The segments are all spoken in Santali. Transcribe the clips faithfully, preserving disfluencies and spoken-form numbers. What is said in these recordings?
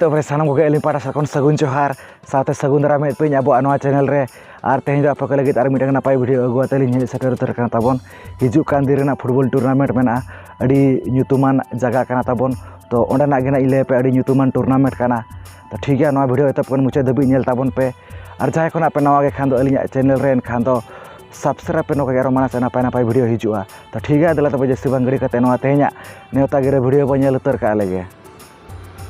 ᱛᱚᱵᱮ ᱥᱟᱱᱟᱢ ᱠᱚᱜᱮ ᱟᱹᱞᱤᱧ ᱯᱟᱦᱴᱟ ᱥᱮᱫ ᱠᱷᱚᱱ ᱥᱟᱹᱜᱩᱱ ᱡᱚᱦᱟᱨ, ᱥᱟᱶᱛᱮ ᱥᱟᱹᱜᱩᱱ ᱫᱟᱨᱟᱢ ᱮᱫ ᱯᱮᱭᱟᱹᱧ ᱟᱵᱚᱣᱟᱜ ᱱᱚᱣᱟ ᱪᱮᱱᱮᱞ ᱨᱮ᱾ ᱟᱨ ᱛᱮᱦᱮᱧ ᱫᱚ ᱟᱯᱮ ᱠᱚ ᱞᱟᱹᱜᱤᱫ ᱟᱨ ᱢᱤᱫᱴᱟᱝ ᱱᱟᱯᱟᱭ ᱵᱷᱤᱰᱤᱭᱳ ᱟᱹᱜᱩ ᱠᱟᱛᱮ ᱞᱤᱧ ᱦᱮᱡ ᱥᱮᱴᱮᱨ ᱩᱛᱟᱹᱨ ᱠᱟᱱᱟ ᱛᱟᱵᱚᱱ᱾ ᱦᱤᱡᱩᱜ ᱠᱟᱱ ᱫᱤᱱ ᱨᱮᱱᱟᱜ ᱯᱷᱩᱴᱵᱚᱞ ᱴᱩᱨᱱᱟᱢᱮᱱᱴ ᱢᱮᱱᱟᱜᱼᱟ, ᱟᱹᱰᱤ ᱧᱩᱛᱩᱢᱟᱱ ᱡᱟᱭᱜᱟ ᱠᱟᱱᱟ ᱛᱟᱵᱚᱱ᱾ ᱛᱚ ᱚᱸᱰᱮᱱᱟᱜ ᱜᱮ ᱱᱟᱜ ᱤᱧ ᱞᱟᱹᱭ ᱟᱯᱮᱭᱟ, ᱟᱹᱰᱤ ᱧᱩᱛᱩᱢᱟᱱ ᱴᱩᱨᱱᱟᱢᱮᱱᱴ ᱠᱟᱱᱟ᱾ ᱛᱚ ᱴᱷᱤᱠ ᱜᱮᱭᱟ, ᱱᱚᱣᱟ ᱵᱷᱤᱰᱤᱭᱳ ᱮᱛᱚᱦᱚᱵ ᱠᱷᱚᱱ ᱢᱩᱪᱟᱹᱫ ᱫᱷᱟᱹᱵᱤᱡ ᱧᱮᱞ ᱛᱟᱵᱚᱱ ᱯᱮ᱾ ᱟᱨ ᱡᱟᱦᱟᱸᱭ ᱠᱷᱚᱱᱟᱜ ᱯᱮ ᱱᱟᱣᱟ ᱜᱮ ᱠᱷᱟᱱ ᱫᱚ ᱟᱹᱞᱤᱧᱟᱜ ᱪᱮᱱᱮᱞ ᱨᱮ, ᱮᱱᱠᱷᱟᱱ ᱫᱚ ᱥᱟᱵᱥᱠᱨᱟᱭᱤᱵᱽ ᱯᱮ, ᱱᱚᱝᱠᱟ ᱜᱮ ᱟᱨᱚ ᱢᱟᱲᱟᱝ ᱥᱮᱫ ᱱᱟᱯᱟᱭ ᱱᱟᱯᱟᱭ ᱵᱷᱤᱰᱤᱭᱳ ᱦᱤᱡᱩᱜᱼᱟ᱾ ᱛᱚ ᱴᱷᱤᱠ ᱜᱮᱭᱟ, ᱫᱮᱞᱟ ᱛᱚᱵᱮ ᱡᱟᱹᱥᱛᱤ ᱵᱟᱝ ᱜᱷᱟᱹᱲᱤ ᱠᱟᱛᱮ ᱱᱚᱣᱟ ᱛᱮᱦᱮᱧᱟᱜ ᱱᱮᱣᱛᱟ ᱜᱤᱨᱟᱹ ᱵᱷᱤᱰᱤᱭᱳ ᱵᱚᱱ ᱧᱮᱞ ᱩᱛᱟᱹᱨ ᱠᱟᱜ ᱞᱮᱜᱮ᱾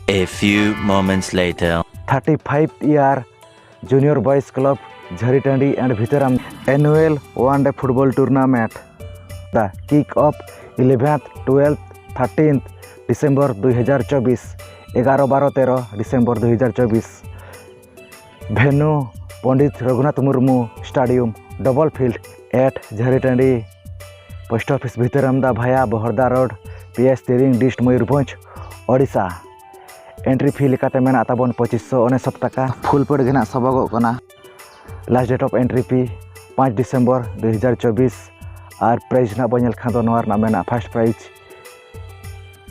A few moments later. Thirty five year Junior Boys Club Jharikhuti and Bhitiram annual one day football tournament. The kick off eleventh, twelfth, thirteenth December ᱫᱩᱭ ᱦᱟᱡᱟᱨ ᱪᱚᱵᱵᱤᱥ, ᱮᱜᱟᱨᱚ ᱵᱟᱨᱚ ᱛᱮᱨᱚ December ᱫᱩᱭ ᱦᱟᱡᱟᱨ ᱪᱚᱵᱵᱤᱥ᱾ Venue Pandit Raghunath Murmu Stadium, double field at Jharikhuti, Post Office Bhitiram Da Bhaya, Bohorda Road, P S Tiring, District Mayurbhanj, Odisha. Entry fee ᱞᱮᱠᱟᱛᱮ ᱢᱮᱱᱟᱜ ᱛᱟᱵᱚᱱ ᱯᱚᱸᱪᱤᱥ ᱥᱚ ᱚᱱᱮᱥᱚᱛ ᱴᱟᱠᱟ᱾ Full paid ᱜᱮ ᱱᱟᱜ ᱥᱟᱵᱚᱜᱚᱜ ᱠᱟᱱᱟ᱾ Last date of entry fee ᱯᱟᱸᱪ December ᱫᱩᱭ ᱦᱟᱡᱟᱨ ᱪᱚᱵᱵᱤᱥ᱾ ᱟᱨ prize ᱱᱟᱜ ᱵᱚᱱ ᱧᱮᱞ ᱠᱷᱟᱱ ᱫᱚ ᱱᱚᱣᱟ ᱨᱮᱱᱟᱜ ᱢᱮᱱᱟᱜᱼᱟ, first prize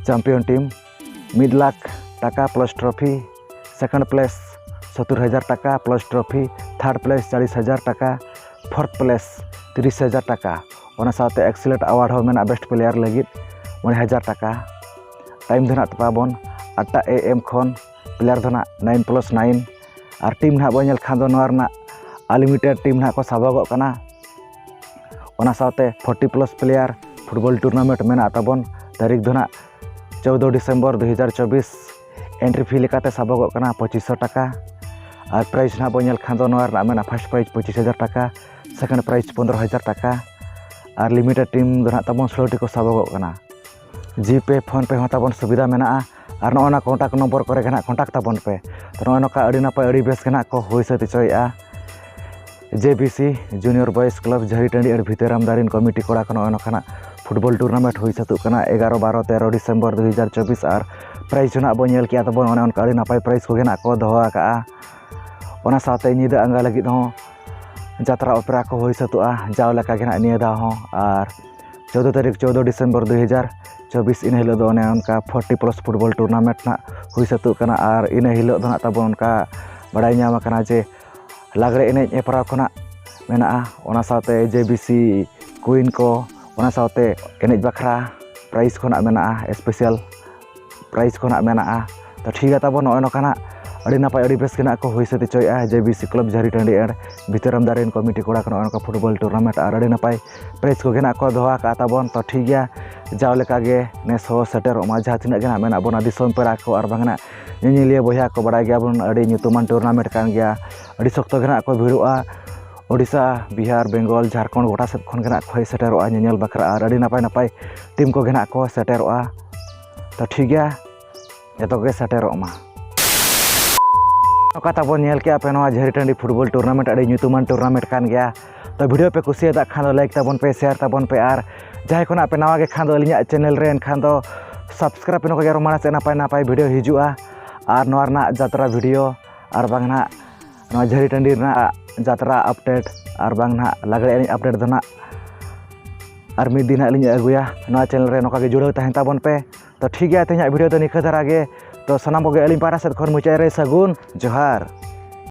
champion team ᱢᱤᱫ ᱞᱟᱠᱷ ᱴᱟᱠᱟ plus trophy, second place ᱥᱚᱛᱛᱚᱨ ᱦᱟᱡᱟᱨ ᱴᱟᱠᱟ plus trophy, third place ᱪᱟᱞᱤᱥ ᱦᱟᱡᱟᱨ ᱴᱟᱠᱟ, fourth place ᱛᱤᱨᱤᱥ ᱦᱟᱡᱟᱨ ᱴᱟᱠᱟ᱾ ᱚᱱᱟ ᱥᱟᱶᱛᱮ excellent award ᱦᱚᱸ ᱢᱮᱱᱟᱜᱼᱟ best player ᱞᱟᱹᱜᱤᱫ ᱢᱚᱬᱮ ᱦᱟᱡᱟᱨ ᱴᱟᱠᱟ᱾ Time ᱫᱚ ᱱᱟᱜ ᱛᱟᱵᱚᱱ ᱟᱴ ᱴᱟ A M ᱠᱷᱚᱱ player ᱫᱚ ᱱᱟᱜ nine plus nine᱾ ᱟᱨ team ᱱᱟᱜ ᱵᱚᱱ ᱧᱮᱞ ᱠᱷᱟᱱ ᱫᱚ ᱱᱚᱣᱟ ᱨᱮᱱᱟᱜ unlimited team ᱱᱟᱜ ᱠᱚ ᱥᱟᱵᱚᱜᱚᱜ ᱠᱟᱱᱟ᱾ ᱚᱱᱟ ᱥᱟᱶᱛᱮ forty plus player football tournament ᱢᱮᱱᱟᱜ ᱛᱟᱵᱚᱱ᱾ ᱛᱟᱹᱨᱤᱠᱷ ᱫᱚ ᱱᱟᱜ ᱪᱳᱫᱽᱫᱳ December ᱫᱩᱭ ᱦᱟᱡᱟᱨ ᱪᱚᱵᱵᱤᱥ᱾ Entry fee ᱞᱮᱠᱟᱛᱮ ᱥᱟᱵᱚᱜᱚᱜ ᱠᱟᱱᱟ ᱯᱚᱸᱪᱤᱥ ᱥᱚ ᱴᱟᱠᱟ᱾ ᱟᱨ prize ᱱᱟᱜ ᱵᱚᱱ ᱧᱮᱞ ᱠᱷᱟᱱ ᱫᱚ ᱱᱚᱣᱟ ᱨᱮᱱᱟᱜ ᱢᱮᱱᱟᱜᱼᱟ first prize ᱯᱚᱸᱪᱤᱥ ᱦᱟᱡᱟᱨ ᱴᱟᱠᱟ, second prize ᱯᱚᱱᱫᱽᱨᱚ ᱦᱟᱡᱟᱨ ᱴᱟᱠᱟ᱾ ᱟᱨ limited team ᱫᱚ ᱱᱟᱜ ᱛᱟᱵᱚᱱ ᱥᱳᱞᱳ ᱴᱤ ᱠᱚ ᱥᱟᱵᱚᱜᱚᱜ ᱠᱟᱱᱟ᱾ GPay, PhonePe ᱦᱚᱸ ᱛᱟᱵᱚᱱ ᱥᱩᱵᱤᱫᱷᱟ ᱢᱮᱱᱟᱜᱼᱟ᱾ ᱟᱨ ᱱᱚᱜᱼᱚ ᱱᱟ contact ᱱᱚᱢᱵᱚᱨ ᱠᱚᱨᱮ ᱜᱮ ᱱᱟᱜ contact ᱛᱟᱵᱚᱱ ᱯᱮ᱾ ᱛᱚ ᱱᱚᱜᱼᱚ ᱱᱚᱝᱠᱟ ᱟᱹᱰᱤ ᱱᱟᱯᱟᱭ, ᱟᱹᱰᱤ ᱵᱮᱥ ᱜᱮ ᱱᱟᱜ ᱠᱚ ᱦᱩᱭ ᱥᱟᱹᱛ ᱦᱚᱪᱚᱭᱮᱫᱼᱟ᱾ JBC Junior Boys Club ᱡᱷᱟᱹᱨᱤᱴᱟᱺᱰᱤ ᱟᱨ ᱵᱷᱤᱛᱟᱹᱨᱟᱢ ᱫᱟᱨᱤᱱ committee ᱠᱚᱲᱟ ᱠᱚ ᱱᱚᱜᱼᱚ ᱱᱚᱝᱠᱟᱱᱟᱜ football tournament ᱦᱩᱭ ᱥᱟᱹᱛᱚᱜ ᱠᱟᱱᱟ ᱮᱜᱟᱨᱚ, ᱵᱟᱨᱚ, ᱛᱮᱨᱚ December ᱫᱩ ᱦᱟᱡᱟᱨ ᱪᱚᱵᱵᱤᱥ᱾ ᱟᱨ prize ᱦᱚᱸ ᱱᱟᱜ ᱵᱚᱱ ᱧᱮᱞ ᱠᱮᱜᱼᱟ ᱛᱟᱵᱚᱱ, ᱚᱱᱮ ᱚᱱᱠᱟ ᱟᱹᱰᱤ ᱱᱟᱯᱟᱭ prize ᱠᱚᱜᱮ ᱱᱟᱜ ᱠᱚ ᱫᱚᱦᱚ ᱟᱠᱟᱜᱼᱟ᱾ ᱚᱱᱟ ᱥᱟᱶᱛᱮ ᱧᱤᱫᱟᱹ ᱟᱸᱜᱟ ᱞᱟᱹᱜᱤᱫ ᱦᱚᱸ ᱡᱟᱛᱨᱟ ᱚᱯᱮᱨᱟ ᱠᱚ ᱦᱩᱭ ᱥᱟᱹᱛᱚᱜᱼᱟ ᱡᱟᱣ ᱞᱮᱠᱟ ᱜᱮ ᱱᱟᱜ ᱱᱤᱭᱟᱹ ᱫᱷᱟᱣ ᱦᱚᱸ᱾ ᱟᱨ ᱪᱳᱫᱽᱫᱳ ᱛᱟᱹᱨᱤᱠᱷ, ᱪᱳᱫᱽᱫᱳ ᱰᱤᱥᱮᱢᱵᱚᱨ ᱫᱩ ᱦᱟᱡᱟᱨ ᱪᱚᱵᱵᱤᱥ, ᱤᱱᱟᱹ ᱦᱤᱞᱳᱜ ᱫᱚ ᱚᱱᱮ ᱚᱱᱠᱟ ᱯᱷᱳᱨᱴᱤ ᱯᱞᱟᱥ ᱯᱷᱩᱴᱵᱚᱞ ᱴᱩᱨᱱᱟᱢᱮᱱᱴ ᱱᱟᱜ ᱦᱩᱭ ᱥᱟᱹᱛᱚᱜ ᱠᱟᱱᱟ᱾ ᱟᱨ ᱤᱱᱟᱹ ᱦᱤᱞᱳᱜ ᱫᱚ ᱱᱟᱜ ᱛᱟᱵᱚᱱ ᱚᱱᱠᱟ ᱵᱟᱲᱟᱭ ᱧᱟᱢ ᱟᱠᱟᱱᱟ ᱡᱮ ᱞᱟᱜᱽᱲᱮ ᱮᱱᱮᱡ ᱦᱮᱯᱨᱟᱣ ᱠᱷᱚᱱᱟᱜ ᱢᱮᱱᱟᱜᱼᱟ, ᱚᱱᱟ ᱥᱟᱶᱛᱮ ᱡᱮ ᱵᱤ ᱥᱤ ᱠᱩᱭᱤᱱ ᱠᱚ, ᱚᱱᱟ ᱥᱟᱶᱛᱮ ᱮᱱᱮᱡ ᱵᱟᱠᱷᱨᱟ ᱯᱨᱟᱭᱤᱡᱽ ᱠᱷᱚᱱᱟᱜ ᱢᱮᱱᱟᱜᱼᱟ, ᱥᱯᱮᱥᱟᱞ ᱯᱨᱟᱭᱤᱡᱽ ᱠᱷᱚᱱᱟᱜ ᱢᱮᱱᱟᱜᱼᱟ᱾ ᱛᱚ ᱴᱷᱤᱠ ᱜᱮᱭᱟ ᱛᱟᱵᱚᱱ, ᱱᱚᱜᱼᱚᱭ ᱱᱚᱝᱠᱟᱱᱟᱜ ᱟᱹᱰᱤ ᱱᱟᱯᱟᱭ, ᱟᱹᱰᱤ ᱵᱮᱥ ᱜᱮ ᱱᱟᱜ ᱠᱚ ᱦᱩᱭ ᱥᱟᱹᱛ ᱦᱚᱪᱚᱭᱮᱫᱼᱟ ᱡᱮ ᱵᱤ ᱥᱤ ᱠᱞᱟᱵᱽ ᱡᱷᱟᱹᱨᱤ ᱴᱟᱺᱰᱤ ᱟᱨ ᱵᱷᱤᱛᱟᱹᱨᱟᱢ ᱫᱟᱨᱮᱱ ᱠᱚᱢᱤᱴᱤ ᱠᱚᱲᱟ ᱠᱚ ᱱᱚᱜᱼᱚᱭ ᱱᱚᱝᱠᱟ ᱯᱷᱩᱴᱵᱚᱞ ᱴᱩᱨᱱᱟᱢᱮᱱᱴ ᱟᱨ ᱟᱹᱰᱤ ᱱᱟᱯᱟᱭ ᱯᱨᱟᱭᱤᱡᱽ ᱠᱚᱜᱮ ᱱᱟᱜ ᱠᱚ ᱫᱚᱦᱚ ᱟᱠᱟᱫ ᱛᱟᱵᱚᱱ᱾ ᱛᱚ ᱴᱷᱤᱠ ᱜᱮᱭᱟ, ᱡᱟᱣ ᱞᱮᱠᱟ ᱜᱮ ᱱᱮᱥ ᱦᱚᱸ ᱥᱮᱴᱮᱨᱚᱜ ᱢᱟ ᱡᱟᱦᱟᱸ ᱛᱤᱱᱟᱹᱜ ᱜᱮ ᱱᱟᱜ ᱢᱮᱱᱟᱜ ᱵᱚᱱᱟ ᱫᱤᱥᱚᱢ ᱯᱮᱲᱟ ᱠᱚ ᱟᱨ ᱵᱟᱝ ᱱᱟᱜ ᱧᱮᱧᱮᱞᱤᱭᱟᱹ ᱵᱚᱭᱦᱟ ᱠᱚ᱾ ᱵᱟᱲᱟᱭ ᱜᱮᱭᱟᱵᱚᱱ ᱟᱹᱰᱤ ᱧᱩᱛᱩᱢᱟᱱ ᱴᱩᱨᱱᱟᱢᱮᱱᱴ ᱠᱟᱱ ᱜᱮᱭᱟ, ᱟᱹᱰᱤ ᱥᱚᱠᱛᱚ ᱜᱮ ᱱᱟᱜ ᱠᱚ ᱵᱷᱤᱲᱚᱜᱼᱟ᱾ ᱳᱰᱤᱥᱟ, ᱵᱤᱦᱟᱨ, ᱵᱮᱝᱜᱚᱞ, ᱡᱷᱟᱲᱠᱷᱚᱸᱰ ᱜᱚᱴᱟ ᱥᱮᱫ ᱠᱷᱚᱱ ᱜᱮ ᱱᱟᱜ ᱠᱚ ᱦᱮᱡ ᱥᱮᱴᱮᱨᱚᱜᱼᱟ ᱧᱮᱧᱮᱞ ᱵᱟᱠᱷᱨᱟ ᱟᱨ ᱟᱹᱰᱤ ᱱᱟᱯᱟᱭ ᱱᱟᱯᱟᱭ ᱴᱤᱢ ᱠᱚᱜᱮ ᱱᱟᱜ ᱠᱚ ᱥᱮᱴᱮᱨᱚᱜᱼᱟ᱾ ᱛᱚ ᱴᱷᱤᱠ ᱜᱮᱭᱟ, ᱡᱚᱛᱚ ᱠᱚᱜᱮ ᱥᱮᱴᱮᱨᱚᱜ ᱢᱟ᱾ ᱚᱠᱟ ᱛᱟᱵᱚᱱ ᱧᱮᱞ ᱠᱮᱜᱼᱟ ᱯᱮ ᱱᱚᱣᱟ ᱡᱷᱟᱹᱨᱤ ᱴᱟᱺᱰᱤ ᱯᱷᱩᱴᱵᱚᱞ ᱴᱩᱨᱱᱟᱢᱮᱱᱴ ᱟᱹᱰᱤ ᱧᱩᱛᱩᱢᱟᱱ ᱴᱩᱨᱱᱟᱢᱮᱱᱴ ᱠᱟᱱ ᱜᱮᱭᱟ᱾ ᱛᱚ ᱵᱷᱤᱰᱤᱭᱳ ᱯᱮ ᱠᱩᱥᱤᱭᱟᱫᱟᱜ ᱠᱷᱟᱱ ᱫᱚ ᱞᱟᱭᱤᱠ ᱛᱟᱵᱚᱱ ᱯᱮ, ᱥᱮᱭᱟᱨ ᱛᱟᱵᱚᱱ ᱯᱮ ᱟᱨ ᱡᱟᱦᱟᱸᱭ ᱠᱷᱚᱱᱟᱜ ᱯᱮ ᱱᱟᱣᱟ ᱜᱮ ᱠᱷᱟᱱ ᱫᱚ ᱟᱹᱞᱤᱧᱟᱜ ᱪᱮᱱᱮᱞ ᱨᱮ ᱮᱱᱠᱷᱟᱱ ᱫᱚ ᱥᱟᱵᱥᱠᱨᱟᱭᱤᱵᱽ ᱯᱮ, ᱱᱚᱝᱠᱟ ᱜᱮ ᱟᱨᱚ ᱢᱟᱲᱟᱝ ᱥᱮᱫ ᱱᱟᱯᱟᱭ ᱱᱟᱯᱟᱭ ᱵᱷᱤᱰᱤᱭᱳ ᱦᱤᱡᱩᱜᱼᱟ᱾ ᱟᱨ ᱱᱚᱣᱟ ᱨᱮᱱᱟᱜ ᱡᱟᱛᱨᱟ ᱵᱷᱤᱰᱤᱭᱳ ᱟᱨ ᱵᱟᱝ ᱱᱟᱜ ᱱᱚᱣᱟ ᱡᱷᱟᱹᱨᱤ ᱴᱟᱺᱰᱤ ᱨᱮᱱᱟᱜ ᱡᱟᱛᱨᱟ ᱟᱯᱰᱮᱴ ᱟᱨ ᱵᱟᱝ ᱱᱟᱜ ᱞᱟᱜᱽᱲᱮ ᱮᱱᱮᱡ ᱟᱯᱰᱮᱴ ᱫᱚ ᱱᱟᱜ ᱟᱨ ᱢᱤᱫ ᱫᱤᱱ ᱦᱟᱸᱜ ᱞᱤᱧ ᱟᱹᱜᱩᱭᱟ᱾ ᱱᱚᱣᱟ ᱪᱮᱱᱮᱞ ᱨᱮ ᱱᱚᱝᱠᱟ ᱜᱮ ᱡᱩᱲᱟᱹᱣ ᱛᱟᱦᱮᱱ ᱛᱟᱵᱚᱱ ᱯᱮ᱾ ᱛᱚ ᱴᱷᱤᱠ ᱜᱮᱭᱟ, ᱛᱮᱦᱮᱧᱟᱜ ᱵᱷᱤᱰᱤᱭᱳ ᱫᱚ ᱱᱤᱝᱠᱟᱹ ᱫᱷᱟᱨᱟ ᱜᱮ᱾ ᱛᱚ ᱥᱟᱱᱟᱢ ᱠᱚᱜᱮ ᱟᱹᱞᱤᱧ ᱯᱟᱦᱴᱟ ᱥᱮᱫ ᱠᱷᱚᱱ ᱢᱩᱪᱟᱹᱫ ᱨᱮ ᱥᱟᱹᱜᱩᱱ ᱡᱚᱦᱟᱨ᱾